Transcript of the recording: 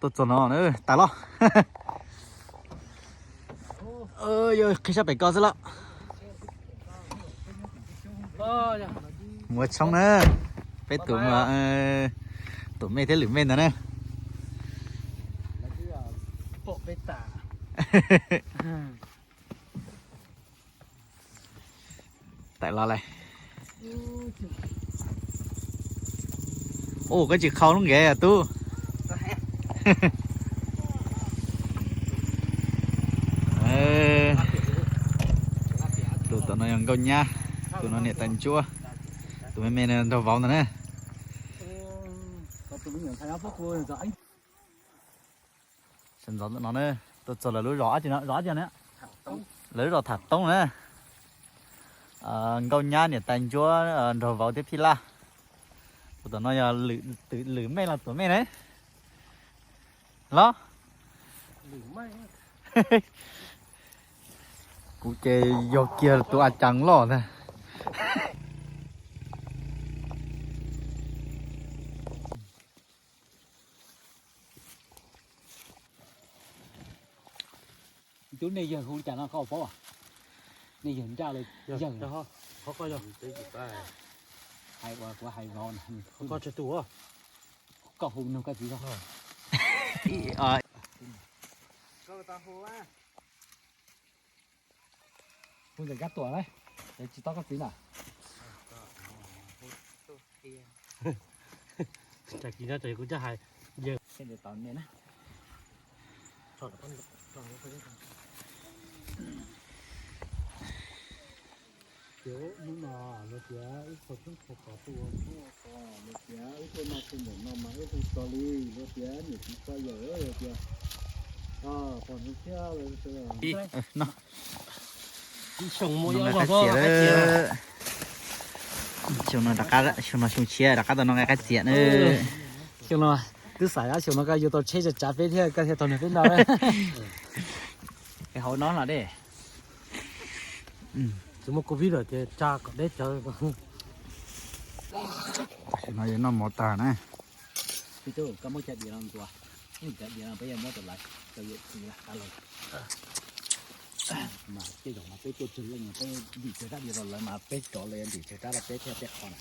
Tuaj txog no na, tas los. Yog qhib sab pem ko xwb los. Muaj tshoob na, peb tus, tus mej thiab lwm mej ntawd na. Tawm los lawm. Ua koj tsis qhau lub nkev tub. Tus tom no yog Nkauj Nyab, tus no niam tais Ntsuab, tus me me no nraug vauv ntawd na. Sawv ntxov ntawm no na, tuaj txog lawv lub zos, zos dab tsi no? Lawv lub zos Tham Toob na. Nkauj Nyab, niam tais Ntsuab, nraug vauv thiab Phij Laj. Tus tom no yog lwm mej los tuam mej na. Los. Kuv ces yog kiag tus a cas loj ntag. Tub, nej yawg hu cas no koj paub? Nej yawg Nraj los yawg? Hais uas kuv hais vauv, koj hu nug koj txiv. Hu ntawm Kab Tuam na, tsis tau koj txiv na. Kuv coj hais, yawg. Ces hnub no luag tias wb qhua tshoob qhua kos tuaj ua tshoob ua kos, luag tias wb tuaj noj tuaj ntawm no mas wb hu txog li, luag tias niam txiv pog yawm luag tias pog hnub thiab. Xyoo no xyoo tshiab rov qab tau noj nqaij qab txias na. Xyoo no twb xaiv, xyoo no koj yuav tau tsheb tsav tsav peb thiab koj thiaj tau nrog peb noj. Hauv no los dej. Tsis muaj covid lawm ces tsa kom deb cawv. Tam sim no yuav noj mov tag na. Koj muab cov diav no ntxuav, cov diav no peb yuav muab rau lawv rau yuav txiv lawm qab los. Mas tej zaum mas peb tuaj tsawg leej peb ntim tsawg rab diav rau lawv mas peb rov lawv ntim tsawg rab rau peb thiaj peb qhov na.